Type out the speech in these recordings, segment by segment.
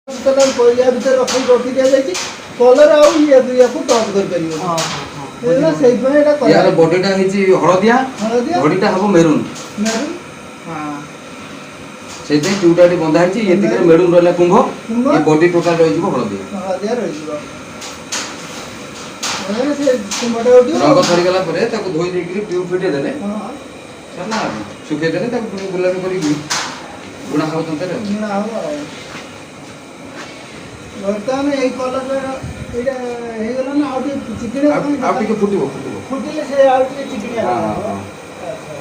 ସୁତାଟାକୁ ୟା ଭିତରେ ରଖି ଦିଆଯାଇଛି। କଲର ଆଉ ଇଏ ୟାକୁ ଟଚ୍ କରିପାରିବନି। ହଁ ହଁ ହଁ ବୁଝିଲ, ସେଇଥିପାଇଁ ଏଇଟା ୟାର କରାଯାଇଛି। ବଡିଟା ହେଇଛି ହଳଦିଆ। ହଳଦିଆ। ବଡିଟା ହବ ମେରୁନ୍। ମେରୁନ୍। ସେଇଥିପାଇଁ ଟ୍ୟୁବଟା ଏଠି ବନ୍ଧା ହେଇଛି। ଏତିକିରେ ମେରୁନ୍ ରହିଲା କୁମ୍ଭ। କୁମ୍ଭ। ଏ ବଡି ଟୋଟାଲ ରହିଯିବ ହଳଦିଆ। ହଳଦିଆ ରହିଯିବ। ବୁଝିଲେ, ସେ କୁମ୍ଭଟା ଉଠିବ। ରଙ୍ଗ ସରିଗଲା ପରେ ତାକୁ ଧୋଇ ଦେଇକିରି ଟ୍ୟୁବ୍ ଫିଟେଇ ଦେଲେ ସରିଲା ଆଉ। ଶୁଖେଇ ଦେଲେ ତାକୁ ପୁଣି ଗୁଲାପି କରିକି ବୁଣା ହବ ତନ୍ତରେ ଆଉ। ବୁଣା ହବ। ଆଉ ବର୍ତ୍ତମାନ ଏଇ କଲରଟା ଏଇଟା ହେଇଗଲା ନା, ଆଉ ଟିକେ ଚିକିଣିଆ? ଆଉ ଟିକେ ଫୁଟିବ, ଫୁଟିବ। ଫୁଟିଲେ ସେ ଆଉ ଟିକେ ଚିକିଣିଆ ହଁ, ହବ। ହଁ। ଆଚ୍ଛା।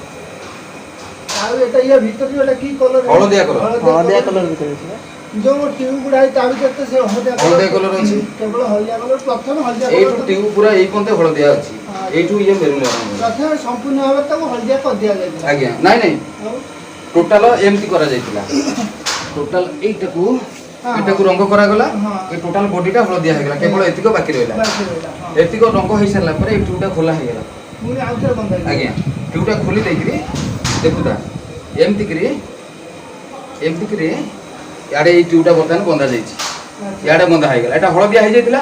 ଆଉ ଏଟା ଇଏ ଭିତରେ ଯୋଉଟା କି କଲର? ହଳଦିଆ କଲର। ହଳଦିଆ କଲର ଭିତରେ ଅଛି ବା? ଯୋଉ ଟ୍ୟୁବ୍ ଗୁଡା ହେଇଛି, ତା ଭିତରେ ତ ସେ ହଳଦିଆ। ହଳଦିଆ କଲର ଅଛି। କେବଳ ହଳଦିଆ କଲର, ପ୍ରଥମେ ହଳଦିଆ ଏଇଠୁ କଲର। ଟ୍ୟୁବ୍ ପୁରା ଏଇ ପର୍ଯ୍ୟନ୍ତ ହଳଦିଆ ଅଛି। ଏଇଠୁ ଇଏ ମେରୁନ୍ ଆରମ୍ଭ ହେବ। ପ୍ରଥମେ ସମ୍ପୂର୍ଣ୍ଣ ଭାବରେ ତାକୁ ହଳଦିଆ କରିଦିଆଯାଇଥିଲା? ଆଜ୍ଞା, ନାଇଁ ନାଇଁ। ଆଉ? ଟୋଟାଲ ଏମିତି କରାଯାଇଥିଲା। ଟୋଟାଲ ଏଇଟାକୁ ଏଟାକୁ ରଙ୍ଗ କରାଗଲା। ଏ ଟୋଟାଲ ବଡିଟା ହଳଦିଆ ହେଇଗଲା, କେବଳ ଏତିକ ବାକି ରହିଲା। ବାକି ରହିଲା, ହଁ। ଏତିକ ରଙ୍ଗ ହେଇସାରିଲା ପରେ ଏଇ ଟ୍ୟୁବଟା ଖୋଲା ହେଇଗଲା। ପୁଣି ଆଉ ଥରେ ବନ୍ଧା ହେଇଯିବ। ଆଜ୍ଞା, ଟ୍ୟୁବଟା ଖୋଲି ଦେଇକିରି ଦେଖୁତା, ଏମିତିକିରି ଏମିତିକିରି ଇଆଡ଼େ ଏଇ ଟ୍ୟୁବଟା ବର୍ତ୍ତମାନ ବନ୍ଧା ଯାଇଛି। ଇଆଡ଼େ ବନ୍ଧା ହେଇଗଲା। ଏଟା ହଳଦିଆ ହେଇଯାଇଥିଲା।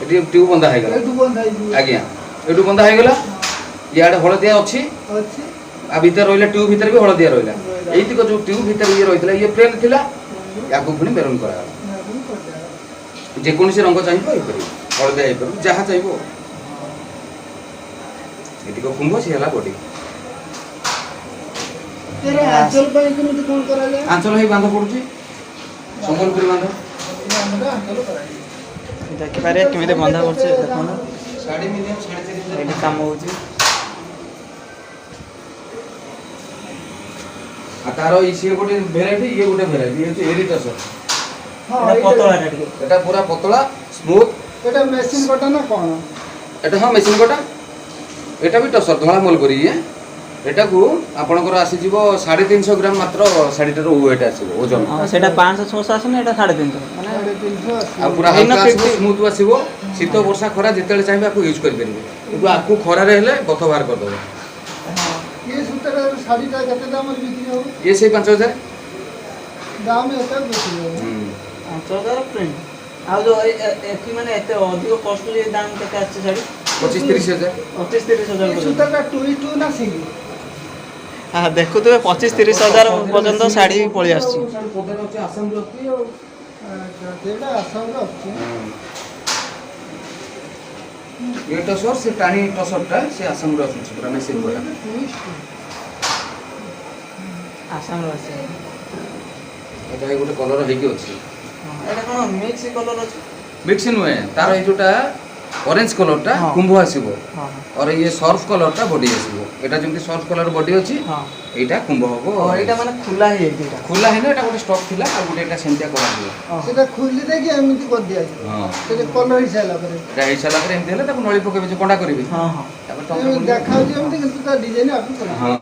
ଏଠି ଟ୍ୟୁବ୍ ବନ୍ଧା ହେଇଗଲା। ଏଇଠୁ ବନ୍ଧା ହେଇଯିବ। ଆଜ୍ଞା, ଏଇଠୁ ବନ୍ଧା ହେଇଗଲା। ଇଆଡ଼େ ହଳଦିଆ ଅଛି। ଅଛି। ଆଉ ଭିତରେ ରହିଲା, ଟ୍ୟୁବ୍ ଭିତରେ ବି ହଳଦିଆ ରହିଲା। ରହିଲା। ଏଇତିକ ଯୋଉ ଟ୍ୟୁବ୍ ଭିତରେ ଇଏ ରହିଥିଲା, ଇଏ ପ୍ଲେନ୍ ଥିଲା, ୟାକୁ ପୁଣି ମେରୁନ୍ କରାଗଲା। ମେରୁନ୍ କରିଦିଆଗଲା। ଯେକୌଣସି ରଙ୍ଗ ଚାହିଁବ ହେଇପାରିବ, ହଳଦିଆ ହେଇପାରିବ, ଯାହା ଚାହିଁବ। ଏତିକ କୁମ୍ଭ, ସିଏ ହେଲା ବଡି। ଏର ଆଞ୍ଚଲ ପାଇଁ କେମିତି କଣ କରାଯାଏ? ଆଞ୍ଚଲ ହେଇ ବାନ୍ଧ ପଡୁଛି, ସମ୍ବଲପୁରୀ ବାନ୍ଧ। ଏଇ ଆମର ଆଞ୍ଚଲ କରାଯାଏ। ଦେଖିପାରିବେ କେମିତି ବନ୍ଧା କରୁଛି, ଦେଖନ୍ତୁ। ଶାଢ଼ୀ ମିନିମମ୍ 4,500। ଏଇଠି କାମ ହେଉଛି। ଆଉ ତାର ଏଇ ସିଏ ଗୋଟେ ଭେରାଇଟି, ଇଏ ଗୋଟେ ଭେରାଇଟି। ଇଏ ହଉଛି ଏରି ଟସର। ଏଇଟା ପତଳାଟା ଟିକେ। ଏଟା ପୁରା ପତଳା, ସ୍ମୁଥ। ଏଇଟା ମେସିନ କଟା ନା କଣ? ଏଟା ହଁ, ମେସିନ୍ କଟା। ଏଟା ବି ଟସର, ଧଳା ମଲବରୀ ଇଏ। ଏଟାକୁ ଆପଣଙ୍କର ଆସିଯିବ 350 ଗ୍ରାମ ମାତ୍ର ଶାଢ଼ୀଟାର ୱେଟ୍ ଆସିବ, ଓଜନ। ହଁ, ସେଇଟା 500 600 ଆସୁନି, ଏଇଟା 350 ମାନେ। 350 ଆସିବ। ଆଉ ପୁରା ଏଇନା ହାଲକା ଆସିବ। 50। ସ୍ମୁଥ ଆସିବ। ଶୀତ, ବର୍ଷା, ଖରା ଯେତେବେଳେ ଚାହିଁବେ ଆକୁ ୟୁଜ୍ କରିପାରିବେ। କିନ୍ତୁ ଆକୁ ଖରାରେ ହେଲେ ବଥ ବାହାର କରିଦେବ। ଇଏ ସୂତାର ଶାଢ଼ୀଟା କେତେ ଦାମରେ ବିକ୍ରି ହବ? ଇଏ ସେଇ 5000। ଦାମ ଏଟା ବିକ୍ରି ହବ? 5000 ପ୍ରିଣ୍ଟ। ଆଉ ଯୋଉ ଏଠି ମାନେ ଏତେ ଅଧିକ କଷ୍ଟଲି, ଦାମ କେତେ ଆସିଛି ଶାଢ଼ୀ? 25-30 ହଜାର। 25-30 ହଜାର ଏ ପର୍ଯ୍ୟନ୍ତ। ସୂତାଟା ଟୁ ଟୁ ନା ସିଙ୍ଗଲ? ହଁ, ଦେଖୁଥିବେ, 25-30 ହଜାର ପର୍ଯ୍ୟନ୍ତ ଶାଢ଼ୀ ପଳେଇ ଆସୁଛି। ଆଚ୍ଛା, ସେଇଟା ଆସାମରେ ଅଛି। ଏ ଟସର, ସେ ଟାଣି ଟସରଟା ସେ ଆସାମରୁ ଆସୁଛି, ପୁରା ମେସିନ୍ କଟା। ଟୁଇଷ୍ଟ। ଆସାମରୁ ଆସିଛି। ଏଟା ଏଇ ଗୋଟେ କଲର ହେଇକି ଅଛି। ହଁ, ଏଇଟା କ'ଣ ମିକ୍ସ କଲର ଅଛି? ମିକ୍ସ ନୁହେଁ, ତାର ଏଇ ଯୋଉଟା ଅରେଞ୍ଜ କଲରଟା କୁମ୍ଭ ଆସିବ। ହଁ और ଇଏ ସର୍ଫ କଲରଟା ବଡି ଆସିବ। ଏଟା ଯେମିତି ସର୍ଫ କଲର ବଡି ଅଛି, ଏଇଟା କୁମ୍ଭ ହବ। ଓ, ଏଇଟା ମାନେ ଖୋଲା ହେଇଯାଇଛି ଏଇଟା? ଖୋଲା ହେଇନି, ଏଟା ଗୋଟେ ଷ୍ଟକ୍ ଥିଲା। ଆଉ ଗୋଟେ ଏଟା ସେମିତିଆ କରାଯିବ। ସେଟା ଖୋଲି ଦେଇକି ଏମିତି କରିଦିଆଯିବ? ହଁ। ସେଟା କଲର ହେଇସାରିଲା ପରେ। ଏଟା ହେଇସାରିଲା ପରେ ଏମିତି ହେଲେ ତାକୁ ନଳି ପକେଇବେ, ଯୋଉ କଣ୍ଡା କରିବେ। ହଁ ହଁ ତାପରେ ତନ୍ତ୍ର ଏମିତି ବୁଣିବେ। ଦେଖାଯାଉଛି ଏମିତି, କିନ୍ତୁ ତା ଡିଜାଇନ ଆକୁ କରିବେ। ହଁ।